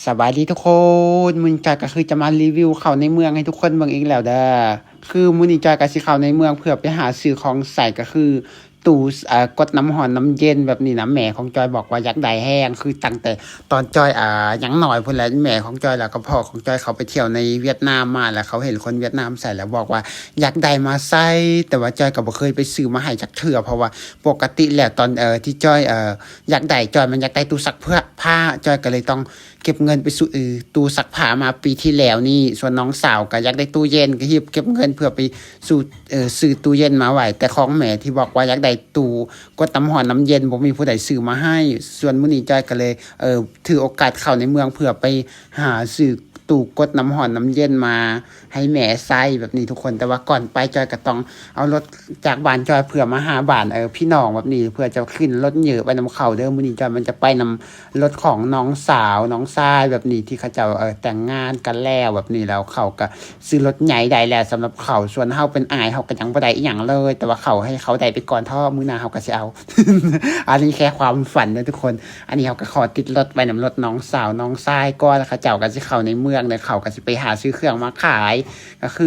ສະບາຍດີທຸກຄົນ, ມື້ນີ້ຈອຍກໍຄືຈະມາຣີວິວເຂົ້າໃນເມືອງໃຫ້ທຸກຄົນເບິ່ງອີກແລ້ວເດີ. ຄືມື້ນີ້ຈອຍກໍຊິເຂົ້າໃນເມືອງເພື່ອໄປຫາຊື້ຂອງໃຊ້ ກໍຄືຕູ້ ເອີ ກົດນ້ຳຮ້ອນນ້ຳເຢັນແບບນີ້ນະ. ແມ່ຂອງຈອຍບອກວ່າຢາກໄດ້ແຮງ, ຄືຕັ້ງແຕ່ຕອນຈອຍ ອາ ຍັງນ້ອຍພຸ້ນແຫຼະ, ແມ່ຂອງຈອຍແລ້ວກໍພໍ່ຂອງຈອຍເຂົາໄປທ່ຽວໃນຫວຽດນາມມາ ແລ້ວເຂົາເຫັນຄົນຫວຽດນາມໃສ່ແລ້ວບອກວ່າຢາກໄດ້ມາໃຊ້, ແຕ່ວ່າຈອຍກໍບໍ່ເຄີຍໄປຊື້ມາໃຫ້ຈັກເທື່ອ ເພາະວ່າປົກກະຕິແລ້ວຕອນ ເອີ ທີ່ຈອຍ ເອີ ຢາກໄດ້ ຈອຍມັນຢາກໄດ້ຕູ້ຊັກຜ້າ, ຈອຍກໍເລີຍຕ້ອງເກັບເງິນໄປຊື້ຕູ້ຊັກຜ້າມາປີທີ່ແລ້ວນີ້. ສ່ວນນ້ອງສາວກໍຢາກໄດ້ຕູ້ເຢັນ, ກໍຮີບເກັບເງິນເພື່ອໄປຊື້ ເອີ ຊື້ຕູ້ເຢັນມາໄວ້, ແຕ່ຂອງແມ່ທີ່ບອກວ່າຢາກໄດ້ຕູ້ກົດນ້ຳຮ້ອນນ້ຳເຢັນ ບໍ່ມີຜູ້ໃດຊື້ມາໃຫ້. ສ່ວນມື້ນີ້ຈອຍກໍເລີຍ ເອີ ຖືໂອກາດເຂົ້າໃນເມືອງເພື່ອໄປຫາຊື້ຕູ້ກົດນ້ຳຮ້ອນນ້ຳເຢັນມາ ໃຫ້ແມ່ໃຊ້ແບບນີ້ທຸກຄົນ. ແຕ່ວ່າກ່ອນໄປຈອຍກໍຕ້ອງເອົາລົດຈາກບ້ານຈອຍເພື່ອມາຫາບ້ານ ເອີ ພີ່ນ້ອງແບບນີ້ ເພື່ອຈະຂຶ້ນລົດເຫຍີ້ໄປນຳເຂົາເດີ. ມື້ນີ້ຈອຍມັນຈະໄປນຳລົດຂອງນ້ອງສາວ ນ້ອງຊາຍແບບນີ້ ທີ່ເຂົາເຈົ້າ ເອີ ແຕ່ງງານກັນແລ້ວແບບນີ້ ແລ້ວເຂົາກໍຊື້ລົດໃຫຍ່ໄດ້ແລ້ວສຳລັບເຂົາ. ສ່ວນເຮົາເປັນອ້າຍ ເຮົາກໍຍັງບໍ່ໄດ້ອີ່ຫຍັງເລີຍ, ແຕ່ວ່າເຂົາໃຫ້ເຂົາໄດ້ໄປກ່ອນເທາະ, ມື້ໜ້າເຮົາກໍຊິເອົາ. ອັນນີ້ແຄ່ຄວາມຝັນເດີທຸກຄົນ. ອັນນີ້ເຮົາກໍຂໍຕິດລົດໄວ້ນຳລົດນ້ອງສາວ ນ້ອງຊາຍກ່ອນ, ແລ້ວເຂົາເຈົ້າກໍຊິເຂົ້າໃນເມືອງ ແລ້ວເຂົາກໍຊິໄປຫາຊື້ເຄື່ອງມາຂາຍ. ກໍຄື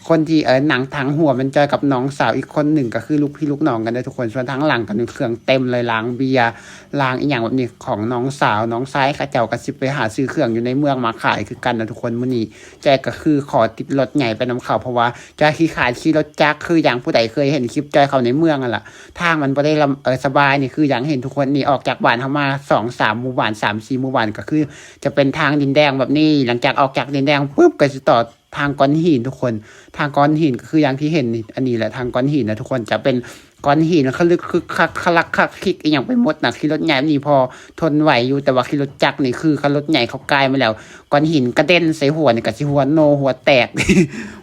ຄົນທີ່ ເອີ ນັ່ງທາງຫົວແມ່ນຈອຍກັບນ້ອງສາວອີກຄົນໜຶ່ງ ກໍຄືລູກພີ່ລູກນ້ອງກັນເດີທຸກຄົນ. ສ່ວນທາງຫຼັງກໍມີເຄື່ອງເຕັມເລີຍ, ລາງເບຍ ລາງອີ່ຫຍັງແບບນີ້ຂອງນ້ອງສາວ ນ້ອງຊາຍ ເຂົາເຈົ້າກໍຊິໄປຫາຊື້ເຄື່ອງຢູ່ໃນເມືອງມາຂາຍຄືກັນນະທຸກຄົນ. ມື້ນີ້ຈອຍກໍຄືຂໍຕິດລົດໃຫຍ່ໄປນຳເຂົາ ເພາະວ່າຈອຍຂີ້ຄ້ານຂີ່ລົດຈັກ. ຄືຢ່າງຜູ້ໃດເຄີຍເຫັນຄລິບຈອຍເຂົ້າໃນເມືອງຫັ້ນລະ, ທາງມັນບໍ່ໄດ້ລຳ ເອີ ສະບາຍນີ້. ຄືຢ່າງເຫັນທຸກຄົນນີ້ ອອກຈາກບ້ານເຮົາມາສອງສາມໝູ່ບ້ານ ສາມສີ່ໝູ່ບ້ານ ກໍຄືຈະເປັນທາງດິນແດງແບບນີ້. ຫຼັງຈາກອອກຈາກດິນແດງປຶບ ກໍຊິຕໍ່ ທາງກ້ອນຫີນທຸກຄົນ, ທາງກ້ອນຫີນກໍຄືຢ່າງທີ່ເຫັນນີ້. ອັນນີ້ແຫຼະທາງກ້ອນຫີນນະທຸກຄົນ, ຈະເປັນກ້ອນຫີນຄະລຶກຄຶກຄັກຄະລັກຄັກຄິກອີ່ຫຍັງໄປໝົດນະ. ຂີ່ລົດໃຫຍ່ນີ້ພໍທົນໄຫວຢູ່, ແຕ່ວ່າຂີ່ລົດຈັກນີ້ຄືຄັນລົດໃຫຍ່ເຂົາກາຍມາແລ້ວ ກ້ອນຫີນກະເດັນໃສ່ຫົວນີ້ກໍຊິຫົວໂນຫົວແຕກ.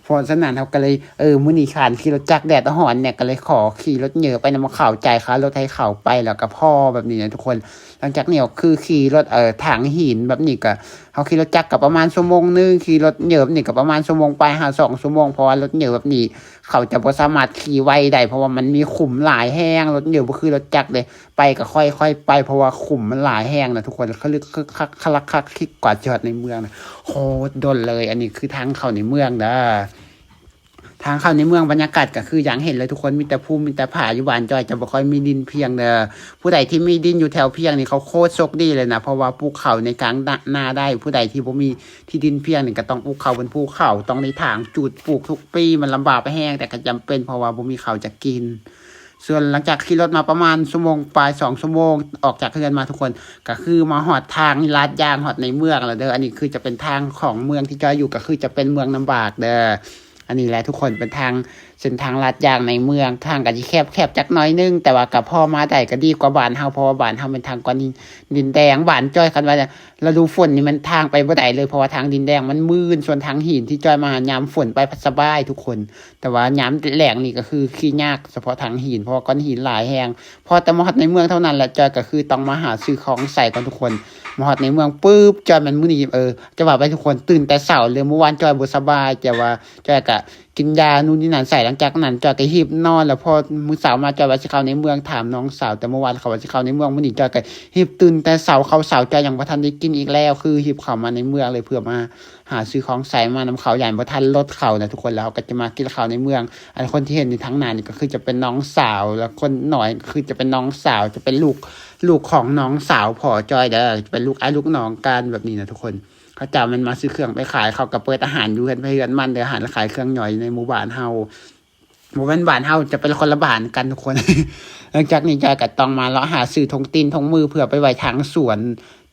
ເພາະສະນັ້ນເຮົາກໍເລີຍ ເອີ ມື້ນີ້ຂ້ານຂີ່ລົດຈັກແດດຮ້ອນແດ່ ກໍເລີຍຂໍຂີ່ລົດເຫຍີ້ໄປນຳເຂົາ, ຈ່າຍຄ່າລົດໃຫ້ເຂົາໄປແລ້ວກໍພໍແບບນີ້ນະທຸກຄົນ. ຫຼັງຈາກນີ້ກໍຄືຂີ່ລົດ ເອີ ທາງຫີນແບບນີ້ກໍ ເຮົາຂີ່ລົດຈັກກໍປະມານຊົ່ວໂມງໜຶ່ງ, ຂີ່ລົດເຫຍີ້ນີ້ກໍປະມານຊົ່ວໂມງປາຍຫາສອງຊົ່ວໂມງ, ເພາະວ່າລົດເຫຍີ້ແບບນີ້ເຂົາຈະບໍ່ສາມາດຂີ່ໄວໄດ້ ເພາະວ່າມັນມີຂຸມຫຼາຍແຮງ. ລົດເຫຍີ້ບໍ່ຄືລົດຈັກເດ້, ໄປກໍຄ່ອຍໆໄປ ເພາະວ່າຂຸມມັນຫຼາຍແຮງນະທຸກຄົນ. ຄະລຶກຄຶກຄັກຄະລັກຄັກຄິກ ກວ່າຈອດໃນເມືອງນະ ໂຄດດົນເລີຍ. ອັນນີ້ຄືທາງເຂົ້າໃນເມືອງເດີ. ທາງເຂົ້າໃນເມືອງບັນຍາກາດກໍຄືຢ່າງເຫັນເລີຍທຸກຄົນ, ມີແຕ່ພູມີແຕ່ຜາ. ຢູ່ບ້ານຈອຍຈະບໍ່ຄ່ອຍມີດິນພຽງເດີ. ຜູ້ໃດທີ່ມີດິນຢູ່ແຖວພຽງນີ້ ເຂົາໂຄດໂຊກດີເລີຍນະ, ເພາະວ່າປູກເຂົ້າໃນກາງນາໄດ້. ຜູ້ໃດທີ່ບໍ່ມີທີ່ດິນພຽງນີ້ ກໍຕ້ອງປູກເຂົ້າບົນພູເຂົາ, ຕ້ອງໄດ້ຖາງຈູດປູກທຸກປີ. ມັນລຳບາກແຮງ ແຕ່ກໍຈຳເປັນ ເພາະວ່າບໍ່ມີເຂົ້າຈະກິນ. ສ່ວນຫຼັງຈາກຂີ່ລົດມາປະມານຊົ່ວໂມງປາຍ ສອງຊົ່ວໂມງ ອອກຈາກເຮືອນມາທຸກຄົນ, ກໍຄືມາຮອດທາງລາດຢາງ ຮອດໃນເມືອງແລ້ວເດີ. ອັນນີ້ຄືຈະເປັນທາງຂອງເມືອງທີ່ຈອຍຢູ່, ກໍຄືຈະເປັນເມືອງນ້ຳບາກເດີ. ອັນນີ້ແຫຼະທຸກຄົນ ເປັນທາງ ເສັ້ນທາງລາດຢາງໃນເມືອງ. ທາງກໍຊິແຄບໆຈັກໜ້ອຍໜຶ່ງ, ແຕ່ວ່າກໍພໍມາໄດ້, ກໍດີກວ່າບ້ານເຮົາ, ເພາະວ່າບ້ານເຮົາແມ່ນທາງກ້ອນຫີນດິນແດງ. ບ້ານຈອຍ ຄັນວ່າລະດູຝົນນີ້ມັນທາງໄປບໍ່ໄດ້ເລີຍ, ເພາະວ່າທາງດິນແດງມັນມື່ນ. ສ່ວນທາງຫີນທີ່ຈອຍມາຍາມຝົນໄປພັດສະບາຍທຸກຄົນ, ແຕ່ວ່າຍາມແລ້ງນີ້ກໍຄືຂີ່ຍາກສະເພາະທາງຫີນ, ເພາະວ່າກ້ອນຫີນຫຼາຍແຮງ. ພໍແຕ່ມາຮອດໃນເມືອງເທົ່ານັ້ນແຫຼະ, ຈອຍກໍຄືຕ້ອງມາຫາຊື້ຂອງໃຊ້ກ່ອນທຸກຄົນ. ມາຮອດໃນເມືອງປຶບ, ຈອຍແມ່ນມື້ນີ້ ເອີ ຈະວ່າໄປທຸກຄົນ ຕື່ນແຕ່ເຊົ້າເລີຍ. ມື້ວານຈອຍບໍ່ສະບາຍ, ແຕ່ວ່າຈອຍກະກິນຢານູ່ນນີ້ນັ້ນໃສ່. ຫຼັງຈາກນັ້ນຈອຍກະຮີບນອນ, ແລ້ວພໍມື້ເຊົ້າມາຈອຍວ່າຊິເຂົ້າໃນເມືອງ, ຖາມນ້ອງສາວ, ແຕ່ມື້ວານເຂົາວ່າຊິເຂົ້າໃນເມືອງ. ມື້ນີ້ຈອຍກະຮີບຕື່ນແຕ່ເຊົ້າ, ເຂົ້າເຊົ້າຈອຍຍັງບໍ່ທັນໄດ້ກິນອີກແລ້ວ, ຄືຮີບເຂົ້າມາໃນເມືອງເລີຍ ເພື່ອມາຫາຊື້ຂອງໃຊ້ມານຳເຂົາ, ຢ້ານບໍ່ທັນລົດເຂົານະທຸກຄົນ. ແລ້ວເຮົາກໍຈະມາກິນເຂົ້າໃນເມືອງ. ອັນຄົນທີ່ເຫັນຢູ່ທາງໜ້ານີ້ກໍຄືຈະເປັນນ້ອງສາວ, ແລ້ວຄົນນ້ອຍກໍຄືຈະເປັນນ້ອງສາວ, ຈະເປັນລູກ ລູກຂອງນ້ອງສາວພໍ່ຈອຍເດີ, ຈະເປັນລູກອ້າຍລູກນ້ອງກັນແບບນີ້ນະທຸກຄົນ. ເຂົາເຈົ້າແມ່ນມາຊື້ເຄື່ອງໄປຂາຍ, ເຂົາກໍເປີດຮ້ານຢູ່ເຮືອນໃຜເຮືອນມັນເດີ, ຮ້ານຂາຍເຄື່ອງຍ່ອຍໃນໝູ່ບ້ານເຮົາ. ບໍ່ແມ່ນບ້ານເຮົາ, ຈະເປັນຄົນລະບ້ານກັນທຸກຄົນ. ຫຼັງຈາກນີ້ຈອຍກໍຕ້ອງມາເລາະຫາຊື້ຖົງຕີນຖົງມືເພື່ອໄປໄວ້ທາງສວນ.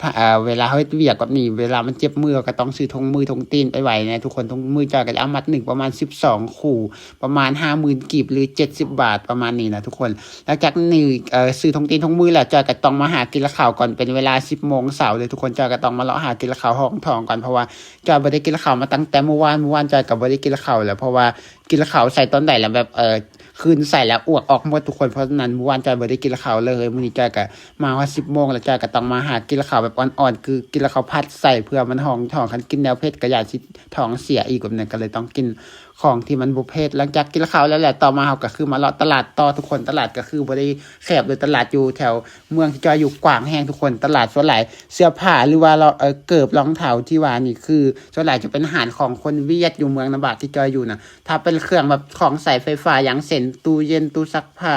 ຖ້າ ເອີ ເວລາເຮົາເຮັດວຽກແບບນີ້, ເວລາມັນເຈັບມື ເຮົາກໍຕ້ອງຊື້ຖົງມືຖົງຕີນໄປໄວ້ນະທຸກຄົນ. ຖົງມືຈອຍກໍຈະເອົາມັດໜຶ່ງປະມານສິບສອງຄູ່, ປະມານຫ້າໝື່ນກີບ ຫຼື ເຈັດສິບບາດ ປະມານນີ້ນະທຸກຄົນ. ຫຼັງຈາກນີ້ ເອີ ຊື້ຖົງຕີນຖົງມືແລ້ວ, ຈອຍກໍຕ້ອງມາຫາກິນເຂົ້າກ່ອນ, ເປັນເວລາສິບໂມງເຊົ້າເລີຍທຸກຄົນ. ຈອຍກໍຕ້ອງມາເລາະຫາກິນເຂົ້າຮອງທ້ອງກ່ອນ, ເພາະວ່າຈອຍບໍ່ໄດ້ກິນເຂົ້າມາຕັ້ງແຕ່ມື້ວານ. ມື້ວານຈອຍກໍບໍ່ໄດ້ກິນເຂົ້າແລ້ວ, ເພາະວ່າກິນເຂົ້າໃສ່ຕອນໃດແລ້ວແບບ ເອີ ຄືນໃສ່ແລ້ວອວກອອກໝົດທຸກຄົນ. ເພາະສະນັ້ນມື້ວານຈອຍບໍ່ໄດ້ກິນເຂົ້າເລີຍ. ມື້ນີ້ຈອຍກໍມາຮອດສິບໂມງແລ້ວ, ຈອຍກໍຕ້ອງມາຫາກິນເຂົ້າແບບອ່ອນໆ, ຄືກິນເຂົ້າຜັດໃສ່ເພື່ອມັນຮອງທ້ອງ. ຄັນກິນແນວເຜັດກໍຢ້ານຊິທ້ອງເສຍອີກ, ແບບນັ້ນກໍເລີຍຕ້ອງກິນ ຂອງທີ່ມັນບໍ່ເຜັດ. ຫຼັງຈາກກິນເຂົ້າແລ້ວແຫຼະ ຕໍ່ມາເຮົາກໍຄືມາເລາະຕະຫຼາດຕໍ່ທຸກຄົນ. ຕະຫຼາດກໍຄືບໍ່ໄດ້ແຄບເລີຍ, ຕະຫຼາດຢູ່ແຖວເມືອງທີ່ຈອຍຢູ່ກວ້າງແຮງທຸກຄົນ. ຕະຫຼາດສ່ວນຫຼາຍເສື້ອຜ້າ ຫຼືວ່າ ເອີ ເກີບ ລອງເທົ້າທີ່ວ່ານີ້ ຄືສ່ວນຫຼາຍຈະເປັນຮ້ານຂອງຄົນຫວຽດຢູ່ເມືອງນາບາດທີ່ຈອຍຢູ່ນະ. ຖ້າເປັນເຄື່ອງແບບຂອງໃຊ້ໄຟຟ້າ ຢ່າງເຊັ່ນ ຕູ້ເຢັນ, ຕູ້ຊັກຜ້າ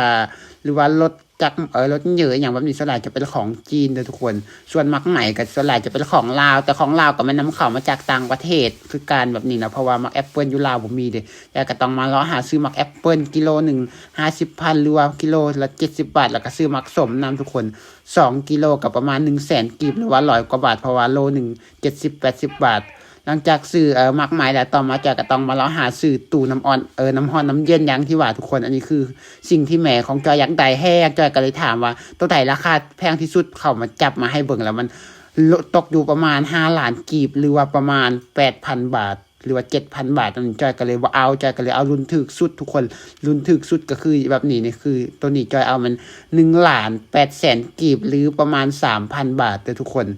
ຫຼືວ່າລົດຈັກ ເອີ ລົດເຫຍີອີ່ຫຍັງແບບນີ້ ສ່ວນຫຼາຍຈະເປັນຂອງຈີນເດີທຸກຄົນ. ສ່ວນໝາກໄມ້ກໍສ່ວນຫຼາຍຈະເປັນຂອງລາວ, ແຕ່ຂອງລາວກໍແມ່ນນຳເຂົ້າມາຈາກຕ່າງປະເທດຄືກັນແບບນີ້ນະ, ເພາະວ່າໝາກແອັບເປິນຢູ່ລາວບໍ່ມີເດ້. ແລ້ວກໍຕ້ອງມາເລາະຫາຊື້ໝາກແອັບເປິນກິໂລໜຶ່ງຫ້າສິບພັນ ຫຼືວ່າກິໂລລະເຈັດສິບບາດ, ແລ້ວກໍຊື້ໝາກສົ້ມນຳທຸກຄົນ ສອງກິໂລກໍປະມານໜຶ່ງແສນກີບ ຫຼືວ່າຮ້ອຍກວ່າບາດ, ເພາະວ່າໂລໜຶ່ງເຈັດສິບແປດສິບບາດ. ຫຼັງຈາກຊື້ ເອີ ໝາກໄມ້ແລ້ວ ຕໍ່ມາຈອຍກໍຕ້ອງມາເລາະຫາຊື້ຕູ້ນ້ຳອອນ ເອີ ນ້ຳຮ້ອນນ້ຳເຢັນ ຢ່າງທີ່ວ່າທຸກຄົນ. ອັນນີ້ຄືສິ່ງທີ່ແມ່ຂອງຈອຍຢາກໄດ້ແຮງ, ຈອຍກໍເລີຍຖາມວ່າໂຕໃດລາຄາແພງທີ່ສຸດ, ເຂົາມາຈັບມາໃຫ້ເບິ່ງແລ້ວ ມັນຕົກຢູ່ປະມານຫ້າລ້ານກີບ ຫຼືວ່າປະມານແປດພັນບາດ ຫຼືວ່າເຈັດພັນບາດ. ອັນນີ້ຈອຍກໍເລີຍບໍ່ເອົາ, ຈອຍກໍເລີຍເອົາລຸ້ນຖືກສຸດທຸກຄົນ. ລຸ້ນຖືກສຸດກໍຄືແບບນີ້ນີ້ ຄືໂຕນີ້ຈອຍເອົາແມ່ນໜຶ່ງລ້ານແປດແສນກີບ ຫຼືປະມານສາມພັນບາດເດີທຸກຄົນ.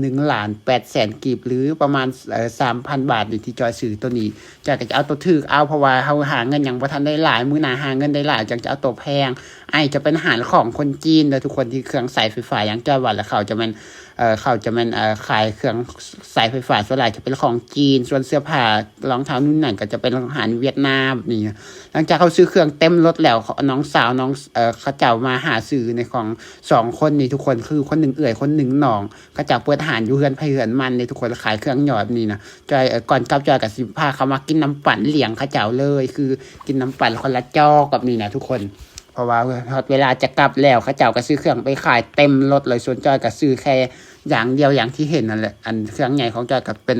ໜຶ່ງລ້ານແປດແສນກີບ ຫຼືປະມານ ເອີ ສາມພັນບາດນີ້ ທີ່ຈອຍຊື້ໂຕນີ້. ຈອຍກໍຈະເອົາໂຕຖືກເອົາ, ເພາະວ່າເຮົາຫາເງິນຍັງບໍ່ທັນໄດ້ຫຼາຍ, ມື້ໜ້າຫາເງິນໄດ້ຫຼາຍ ຈັ່ງຈະເອົາໂຕແພງ. ອັນນີ້ຈະເປັນຮ້ານຂອງຄົນຈີນເດີທຸກຄົນ, ທີ່ເຄື່ອງໃຊ້ໄຟຟ້າ ຢ່າງຈອຍວ່າ ແລ້ວເຂົາຈະແມ່ນ ເອີ ເຂົາຈະແມ່ນ ເອີ ຂາຍເຄື່ອງໃຊ້ໄຟຟ້າ ສ່ວນຫຼາຍຈະເປັນຂອງຈີນ, ສ່ວນເສື້ອຜ້າ ລອງເທົ້າ ນັ້ນກໍຈະເປັນຮ້ານຫວຽດນາມແບບນີ້. ຫຼັງຈາກເຮົາຊື້ເຄື່ອງເຕັມລົດແລ້ວ ນ້ອງສາວ ນ້ອງ ເອີ ເຂົາເຈົ້າມາຫາຊື້ໃນຂອງສອງຄົນນີ້ທຸກຄົນ, ຄືຄົນໜຶ່ງເອື້ອຍ ຄົນໜຶ່ງນ້ອງ. ເຂົາເຈົ້າເປີດຮ້ານຢູ່ເຮືອນໃຜເຮືອນມັນເດ້ທຸກຄົນ, ຂາຍເຄື່ອງຫຍໍ້ແບບນີ້ນະ. ຈອຍ ເອີ ກ່ອນກັບ ຈອຍກໍຊິພາເຂົາມາກິນນ້ຳປັ່ນລ້ຽງເຂົາເຈົ້າເລີຍ, ຄືກິນນ້ຳປັ່ນຄົນລະຈອກແບບນີ້ນະທຸກຄົນ. ເພາະວ່າຮອດເວລາຈະກັບແລ້ວ, ເຂົາເຈົ້າກໍຊື້ເຄື່ອງໄປຂາຍເຕັມລົດເລີຍ. ສ່ວນຈອຍກໍຊື້ແຄ່ຢ່າງດຽວ ຢ່າງທີ່ເຫັນນັ້ນແຫຼະ. ອັນເຄື່ອງໃຫຍ່ຂອງຈອຍກໍເປັນ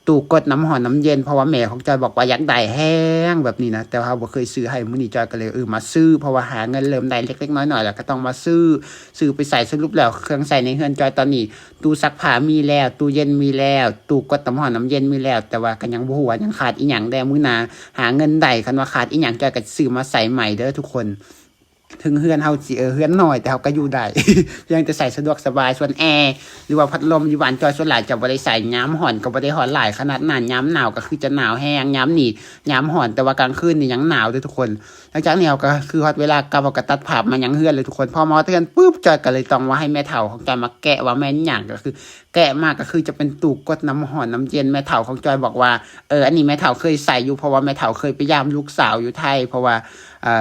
ຕູ້ກົດນ້ຳຮ້ອນນ້ຳເຢັນ, ເພາະວ່າແມ່ຂອງຈອຍບອກວ່າຢາກໄດ້ແຮງແບບນີ້ນະ, ແຕ່ວ່າເຮົາບໍ່ເຄີຍຊື້ໃຫ້. ມື້ນີ້ຈອຍກໍເລີຍ ເອີ ມາຊື້, ເພາະວ່າຫາເງິນເລີ່ມໄດ້ເລັກໆນ້ອຍໆແລ້ວ ກໍຕ້ອງມາຊື້. ຊື້ໄປໃສ່ ສະຫຼຸບແລ້ວເຄື່ອງໃຊ້ໃນເຮືອນຈອຍຕອນນີ້ ຕູ້ຊັກຜ້າມີແລ້ວ, ຕູ້ເຢັນມີແລ້ວ, ຕູ້ກົດນ້ຳຮ້ອນນ້ຳເຢັນມີແລ້ວ, ແຕ່ວ່າກໍຍັງບໍ່ຮູ້ວ່າຍັງຂາດອີ່ຫຍັງແດ່. ມື້ໜ້າຫາເງິນໄດ້, ຄັນວ່າຂາດອີ່ຫຍັງ ຈອຍກໍຊິຊື້ມາໃສ່ໃໝ່ເດີທຸກຄົນ. ເຖິງເຮືອນເຮົາຊິ ເອີ ເຮືອນນ້ອຍ ແຕ່ເຮົາກໍຢູ່ໄດ້, ພຽງແຕ່ໃສ່ສະດວກສະບາຍ. ສ່ວນແອ ຫຼືວ່າພັດລົມຢູ່ບ້ານຈອຍ ສ່ວນຫຼາຍຈະບໍ່ໄດ້ໃສ່, ຍາມຮ້ອນກໍບໍ່ໄດ້ຮ້ອນຫຼາຍຂະໜາດນັ້ນ, ຍາມໜາວກໍຄືຈະໜາວແຮງ, ຍາມນີ້ຍາມຮ້ອນ, ແຕ່ວ່າກາງຄືນນີ້ຍັງໜາວເດີທຸກຄົນ. ຫຼັງຈາກນີ້ເຮົາກໍຄືຮອດເວລາກັບ, ເຮົາກໍຕັດພາບມາຍັງເຮືອນເລີຍທຸກຄົນ. ພໍມາຮອດເຮືອນປຶບ ຈອຍກໍເລີຍຕ້ອງວ່າໃຫ້ແມ່ເຖົ້າຂອງຈອຍມາແກະວ່າແມ່ນຫຍັງ, ກໍຄື ແກະມາກໍຄືຈະເປັນຕູ້ກົດນ້ຳຮ້ອນນ້ຳເຢັນ. ແມ່ເຖົ້າຂອງຈອຍບອກວ່າ ເອີ ອັນນີ້ແມ່ເຖົ້າເຄີຍໃຊ້ຢູ່, ເພາະວ່າແມ່ເຖົ້າເຄີຍໄປຢາມລູກສາວຢູ່ໄທ, ເພາະວ່າ ເອີ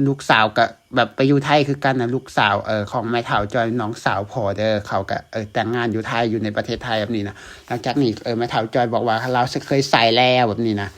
ລູກສາວກໍແບບໄປຢູ່ໄທຄືກັນນະ, ລູກສາວ ເອີ ຂອງແມ່ເຖົ້າຈອຍ ນ້ອງສາວພໍ່ເດີ, ເຂົາກໍ ເອີ ແຕ່ງງານຢູ່ໄທ ຢູ່ໃນປະເທດໄທແບບນີ້ນະ. ຫຼັງຈາກນີ້ ເອີ ແມ່ເຖົ້າຈອຍບອກວ່າລາວເຄີຍໃຊ້ແລ້ວແບບນີ້ນະ.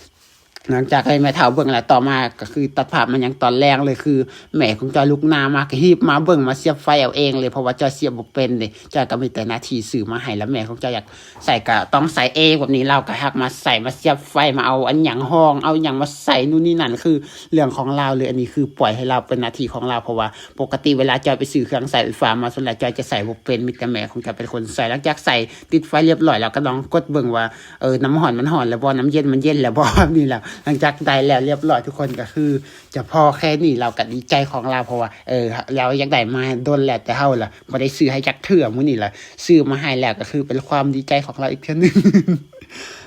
ຫຼັງຈາກໃຫ້ແມ່ເຖົ້າເບິ່ງແລ້ວ, ຕໍ່ມາກໍຄືຕັດພາບມາຍັງຕອນແລງເລີຍ, ຄືແມ່ຂອງຈອຍລຸກໜ້າມາກໍຮີບມາເບິ່ງ ມາສຽບໄຟເອົາເອງເລີຍ, ເພາະວ່າຈອຍສຽບບໍ່ເປັນເດ້. ຈອຍກໍມີແຕ່ໜ້າທີ່ຊື້ມາໃຫ້, ແລ້ວແມ່ຂອງຈອຍຢາກໃສ່ກໍຕ້ອງໃສ່ເອງແບບນີ້, ລາວກໍຮັກມາໃສ່ ມາສຽບໄຟ, ມາເອົາອັນຫຍັງຫ້ອງ ເອົາຫຍັງມາໃສ່ ນູ້ນນີ້ນັ້ນ, ຄືເລື່ອງຂອງລາວເລີຍ. ອັນນີ້ຄືປ່ອຍໃຫ້ລາວເປັນໜ້າທີ່ຂອງລາວ, ເພາະວ່າປົກກະຕິເວລາຈອຍໄປຊື້ເຄື່ອງໃຊ້ໄຟຟ້າມາ ສ່ວນຫຼາຍຈອຍຈະໃສ່ບໍ່ເປັນ, ມີແຕ່ແມ່ຂອງຈອຍເປັນຄົນໃສ່. ຫຼັງຈາກໃສ່ ຕິດໄຟລຽບຮ້ອຍແລ້ວ ກໍລອງກົດເບິ່ງວ່າ ເອີ ນ້ຳຮ້ອນມັນຮ້ອນແລ້ວບໍ່ ນ້ຳເຢັນມັນເຢັນແລ້ວບໍ່ ແບບນີ້ແຫຼະ. ຫຼັງຈາກໄດ້ແລ້ວລຽບຮ້ອຍ ທຸກຄົນກໍຄືຈະພໍແຄ່ນີ້ ລາວກໍດີໃຈຂອງລາວ ເພາະວ່າ ເອີ ລາວຢາກໄດ້ມາດົນແລ້ວ ແຕ່ເຮົາລະບໍ່ໄດ້ຊື້ໃຫ້ຈັກເທື່ອ. ມື້ນີ້ລະຊື້ມາໃຫ້ແລ້ວ ກໍຄືເປັນຄວາມດີໃຈຂອງລາວອີກເທື່ອໜຶ່ງ.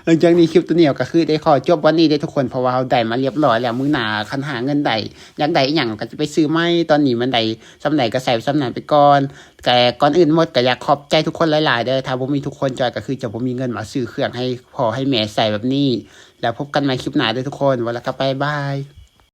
ຫຼັງຈາກນີ້ຄລິບໂຕນີ້ກໍຄືໄດ້ຂໍຈົບວັນນີ້ເດ້ທຸກຄົນ ເພາະວ່າເຮົາໄດ້ມາລຽບຮ້ອຍແລ້ວ. ມື້ໜ້າຄັນຫາເງິນໄດ້ ຢາກໄດ້ອີ່ຫຍັງກໍຈະໄປຊື້ໃໝ່. ຕອນນີ້ມັນໄດ້ສ່ຳໃດກໍໃຊ້ສ່ຳນັ້ນໄປກ່ອນ. ແຕ່ກ່ອນອື່ນໝົດກໍຢາກຂອບໃຈທຸກຄົນຫຼາຍໆເດີ. ຖ້າບໍ່ມີທຸກຄົນ ຈອຍກໍຄືຈະບໍ່ມີເງິນມາຊື້ເຄື່ອງໃຫ້ພໍ່ໃຫ້ແມ່ໃຊ້ແບບນີ້. ແລ້ວພົບກັນໃໝ່ຄລິບໜ້າເດີທຸກຄົນ. ວ່າແລ້ວກໍບາຍບາຍ.